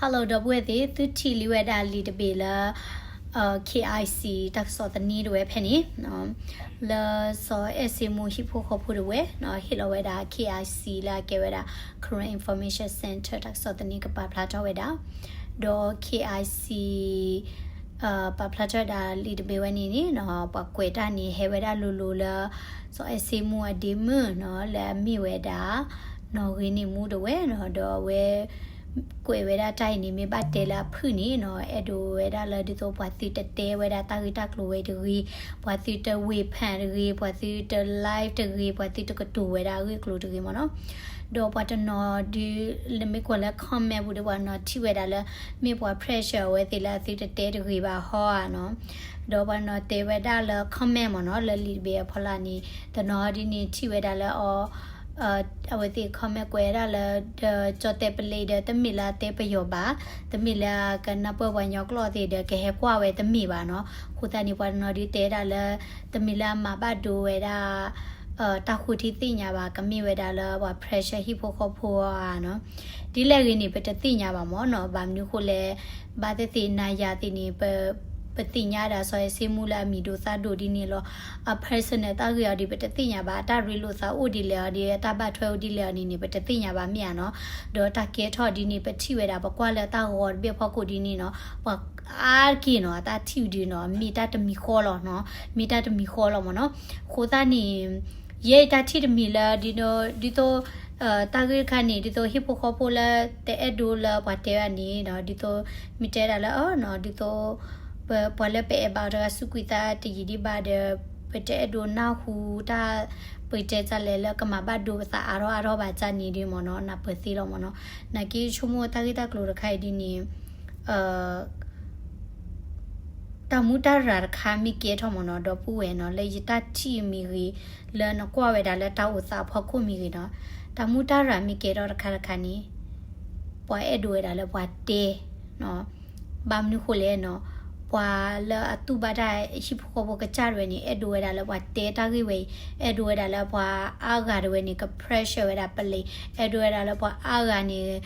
Hello ဒီပုၢ်ဝဲၢ်သ့ၣ်, သုထံၣ်လံဝဲဒၣ်လံာ်တဘ့ၣ်လၢ KIC တၢ်ကစီၣ်သန့တဝဲဖဲန့ၣ် လၢစီၤအဲၣ်စ့မူဟံၣ်ဖိဃီဖိတဝဲ ဟ့ၣ်လီၤဝဲဒၣ် KIC လၢအကဲဝဲဒၣ် Karen Information Center တၢ်ကစီၣ်သန့ကပာ်ဖျါထီၣ်ဝဲဒၣ်, ဒီး KIC ပာ်ဖျါထီၣ်ဝဲဒၣ်လံာ်တဘ့ၣ်ဝဲန့ၣ်န့ၣ် ပှၤကွဲးတၢ်န့ၣ် ဟဲဝဲဒၣ်လိၤလိၤလၢ စီၤအဲၣ်စ့မူအဒ့မုၣ်နီၤ လၢအမ့ၢ်ဝဲဒၣ် နီၣ်ဂ့ၤန့ၢ်မူတဝဲနီၤ, ဒီးအဝဲ ကွဲးဝဲဒၣ်တၢ်အံၤန့ၣ် မ့ၢ်ဘၣ်တဲလၢအဖုၣ်န့ၣ်နီၤ အဲၣ်ဒိးဝဲဒၣ်လၢဒ်သိးပှၤသုတတဲဝဲဒၣ်တၢ်ဂ့ၢ်တၢ်ကျိၤဝဲတဂ့ၤ, ပှၤသုတဝ့ၤဖးတဂ့ၤ, ပှၤသုတ live တဂ့ၤ, ပှၤသုတကတိၤဝဲဒၣ်အဂ့ၢ်အကျိၤတဂ့ၤမ့ၢ်နီၤ. ဒီးပှၤတနီၤဒုး မ့ၢ်ကွၢ်လၢ comment ပူၤဒီး ပှၤတနီၤထံၣ်ဝဲဒၣ်လၢ မ့ၢ်ပှၤ pressure အဝဲသ့ၣ်လၢအသုတတဲတဂ့ၤဘၣ်ဟီဧါနီၤ, ဒီးပှၤတနီၤတဲဝဲဒၣ်လၢ comment မ့ၢ်နီၤ လၢလံာ်တဘ့ၣ်အဖီလာ်န့ၣ် တနီၤဒ်န့ၣ်ထံၣ်ဝဲဒၣ်လၢအီၤ အဝဲသ့ၣ် comment ကွဲးဝဲဒၣ်လၢ ဒီးကၠီၣ်တဲာ်ပလံးဒီး တမ့ၢ်လၢအတဲပယီၤဘၣ်, တမ့ၢ်လၢအကနၢ်ပၢၢ်ပှၤကညီကျိာ်သ့ၣ်ဒီး ကဟဲကွၢ်ဝဲတမ့ၢ်ဘၣ်နီၤ. အဃိသတးန့ၣ် ပှၤတနီၤဒုးတဲဒၣ်လၢ တမ့ၢ်လၢအမၤဘၣ်ဒိဝဲဒၣ် တၢ်ဃိထံသ့ၣ်ညါဘၣ်, ကမ့ၢ်ဝဲဒၣ်လၢပှၤ pressure ဟံၣ်ဖိဃီဖိဧါနီၤ. ဒ်လဲၣ်ဂ့ၤန့ၣ် ပတသ့ၣ်ညါဘၣ်မ့ၢ်နီၤ, ဘၣ်မနုၤဃိလဲၣ် ဘၣ်သ့ၣ်သ့ၣ်နၤယၤသ့ၣ်န့ၣ် ပသ့ၣ်ညါဒၣ်စီၤအဲၣ်စ့မူလၢအမံၤဒိၣ်သးဒိၣ်ဒ်န့ၣ်လီၤ. အ personal တၢ်ဂ့ၢ်အီၤဒ်ပတသ့ၣ်ညါဘၣ်, အတၢ်ရ့လိာ်သးအိၣ်ဒ်လဲၣ်အီၤဒ် အတၢ်ဘၣ်ထွဲအိၣ်ဒ်လဲၣ်အီၤန့ၣ်န့ၣ် ပတသ့ၣ်ညါဘၣ်မ့ၢ်ဧါနီၤ. ဒီးတၢ်ကဲထီၣ်ဒ်န့ၣ် ပထံၣ်ဝဲဒၣ် ပကွၢ်လၢတၢ်ဂီၤတဘ့ၣ်ဖီခိၣ်ဒ်န့ၣ်နီၤ, ပှၤအါတက့ၢ်နီၤ အတၢ်ထံၣ်ဒုးနီၤ မ့ၢ်တၢ်တမံၤဃီလီၤနီၤ, မ့ၢ်တၢ်တမံၤဃီလီၤမ့ၢ်နီၤ. အဃိသတးန့ၣ် ယဲအံၤတၢ်ထံၣ်တမံၤလၢ ဒ်သိး တၢ်ဂ့ၢ်တခါန့ၣ် ဒ်သိးဟံၣ်ဖိဃီဖိလၢတအဲၣ်ဒိးလၢပှၤတဲဘၣ်န့ၣ်နီၤ, ဒ်သိး မ့ၢ်တဲဒၣ်လၢအီၤနီၤ ဒ်သိး ပှၤလၢပအဲၣ်ဘၣ်အီၤတဂၤစူးကွံာ်သးတယံာ်ဒံးဘၣ်ဒီး ပတအဲၣ်ဒိးနၢ်ဟူတၢ် ပတဲတၢ်လဲၣ်လၢကမၤဘၣ်ဒိပသးအါထီၣ်အါထီၣ်ဘၣ်တၢ်န့ၣ်ဒ်မ့ၢ်နီၤ, နၢ်ပၢၢ်သ့လီၤမ့ၢ်နီၤ. နာ်က့ဆိကမိၣ်တၢ်ဂ့ၢ်တၢ်ကျိၤတခါအံၤဒ်န့ၣ် တၢ်မူတၢ်ရၢ်တခါမ့ၢ်ကဲထီၣ်မ့ၢ်နီၤ ဒီပုၢ်ဝဲၢ်နီၤ လၢယတၢ်ထံၣ်မ့ၢ်ဂ့ၤ လၢနကွၢ်ဝဲဒၣ်လၢတၢ်အိၣ်သးအဖီခိၣ်မ့ၢ်ဂ့ၤနီၤ, တၢ်မူတၢ်ရၢ်မ့ၢ်ကဲထီၣ်တခါတခါန့ၣ် ပှၤအဲၣ်ဒိးဝဲဒၣ်လၢပှၤတဲ ဘၣ်မနုၤဃိလဲၣ်နီၤ, ပှၤလၢအတူၢ်ဘၣ်တၢ်ဟံၣ်ဖိဃီဖိကစၢ်တဝဲန့ၣ် အဲၣ်ဒိးဝဲဒၣ်လၢပှၤတဲတၢ်ဂ့ၢ်ဝဲအံၤ, အဲၣ်ဒိးဝဲဒၣ်လၢပှၤအါဂၤတဝဲန့ၣ် က pressure ဝဲဒၣ်ပလံး, အဲၣ်ဒိးဝဲဒၣ်လၢပှၤအါဂၤန့ၣ်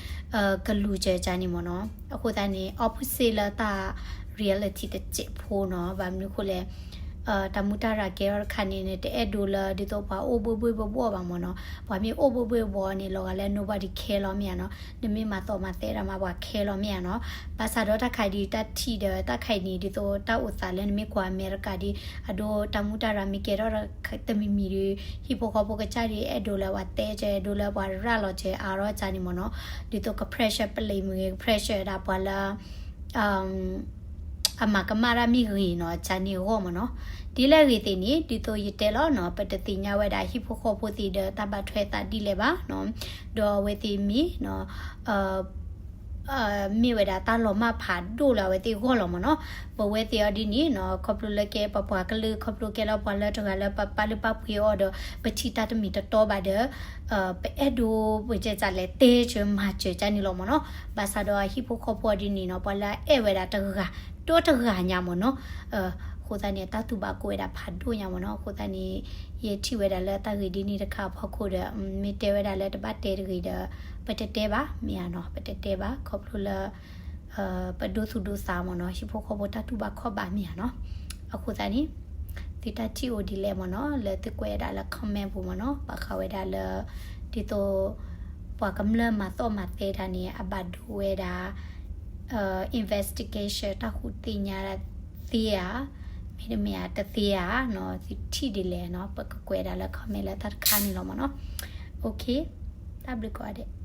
ကလူၤစၢၤကန့ၣ်မ့ၢ်နီၤ. အဃိသတးန့ၣ် opposite လၢတၢ် reality တစဲးဖိနီၤ. ဘၣ်မနုၤဃိလဲၣ် တၢ်မူတၢ်ရၢ်ကဲထီၣ်တခါန့ၣ် နတအဲၣ်ဒိးလၢဒ်သိးပှၤအိၣ်ဘှ့ၣ်ဘှ့ၣ်ဘှီၣ်ဘှီၣ်ဘၣ်မ့ၢ်နီၤ. ပှၤမ့ၢ်အိၣ်ဘှ့ၣ်ဘှ့ၣ်ဘှီၣ်န့ၣ် လီၤဂာ်လၢ nobody care လီၤမ့ၢ်ဧါနီၤ. နမ့ၢ်မၤသီၣ်မၤသဲတၢ်မး ပှၤ care လီၤမ့ၢ်ဧါနီၤ. ဘၣ်ဆၣ်ဒီးတၢ်ခါဒ်တၢ်ထံၣ်ဒီးတၢ်ခါအံၤန့ၣ် ဒ်သိးတၢ်အိၣ်သးလၢနမ့ၢ်ကွၢ်အမဲရကၤဒီး အဒိတၢ်မူတၢ်ရၢ်မ့ၢ်ကဲထီၣ်တမံၤမံၤဒီး ဟံၣ်ဖိဃီဖိကစၢ်ဒီး အဲၣ်ဒိးလၢပှၤတဲကဲ အဲၣ်ဒိးလၢပှၤရၤလီၤကဲအါထီၣ်ကန့ၣ်မ့ၢ်နီၤ. ဒ်သိးက pressure ပလံးမ့ၢ်ဂ့ၤ က pressure ဒၣ်ပှၤလၢ အမၤကမၣ်တၢ်မ့ၢ်ဂ့ၤနီၤ ကန့ၣ်အဂီၢ်မ့ၢ်နီၤ. ဒ်လဲၣ်ဂ့ၤသ့ၣ်န့ၣ် ဒ်သိးယတဲလီၤနီၤ ပတသ့ၣ်ညါဝဲဒၣ်ဟံၣ်ဖိဃီဖိသ့ၣ်ဒီးတၢ်ဘၣ်ထွဲသးဒ်လဲၣ်ဘၣ်နီၤ. ဒီးအဝဲသ့ၣ်မ့ၢ်နီၤ မ့ၢ်ဝဲဒၣ်တၢ်လီၤမၢ်ဖးဒိၣ်လၢအဝဲသ့ၣ်အဂီၢ်လီၤမ့ၢ်နီၤ. ပဝဲသ့ၣ်အီၤဒ်န့ၣ်နီၤ ခီဖျိလၢကဲပပှၤကလုာ် ခီဖျိကဲလၢပှၤလၢတဂၤလၢပပာ်လုၢ်ပာ်ပှ့ၤအီၤဒီး ပထံၣ်တၢ်တမံၤတတီဘၣ်ဒီး ပအဲၣ်ဒိးပကဲစးလဲၣ် တဲစၢၤမၤစၢၤကန့ၣ်လီၤမ့ၢ်နီၤ. ဘၣ်ဆၣ်ဒီးဟံၣ်ဖိဃီဖိအီၤဒ်န့ၣ်နီၤ ပှၤလၢအအဲၣ်ဝဲဒၣ်တဂၤ ဒီတဂၤညါမ့ၢ်နီၤ. အဃိသတးန့ၣ် တၢ်တူၢ်ဘၣ်ကိးဝဲဒၣ်ဖးဒိၣ်ညါမ့ၢ်နီၤ. အဃိသတးန့ၣ် ယထံၣ်ဝဲဒၣ်လၢတၢ်ဂ့ၢ်ဒ်န့ၣ်တခါအဖီခိၣ်ဒီး မ့ၢ်တဲဝဲဒၣ်လၢတဘၣ်တဲတဂ့ၤဒီး ပတတဲဘၣ်မ့ၢ်ဧါနီၤ. ပတတဲဘၣ် ခီဖျိလၢ ပဒိသူၣ်ဒိသးမ့ၢ်နီၤ ဟံၣ်ဖိဃီဖိတၢ်တူၢ်ဘၣ်ခီၣ်ဘၣ်မ့ၢ်ဧါနီၤ. အဃိသတးန့ၣ် သုတၢ်ထံၣ်အိၣ်ဒ်လဲၣ်မ့ၢ်နီၤ လၢသုကွဲးဝဲဒၣ်လၢ comment ပူၤမ့ၢ်နီၤ ဘၣ်ဃးဝဲဒၣ်လၢ ဒ်သိး ပှၤကမျၢၢ်မၤသီၣ်မၤသဲတၢ်န့ၣ် အဘၣ်ဒိဝဲဒၣ် investigation တၢ်ဃုသ့ၣ်ညါသ့ဧါ မ့တမ့ၢ်ဧါတသ့ဧါနီၤ သုထံၣ်ဒ်လဲၣ်နီၤ ပကကွဲးဒၣ်လၢ comment လၢတၢ်တခါန့ၣ်လီၤမ့ၢ်နီၤ. OK တၢ်ဘျုးကိးဂၤဒဲး.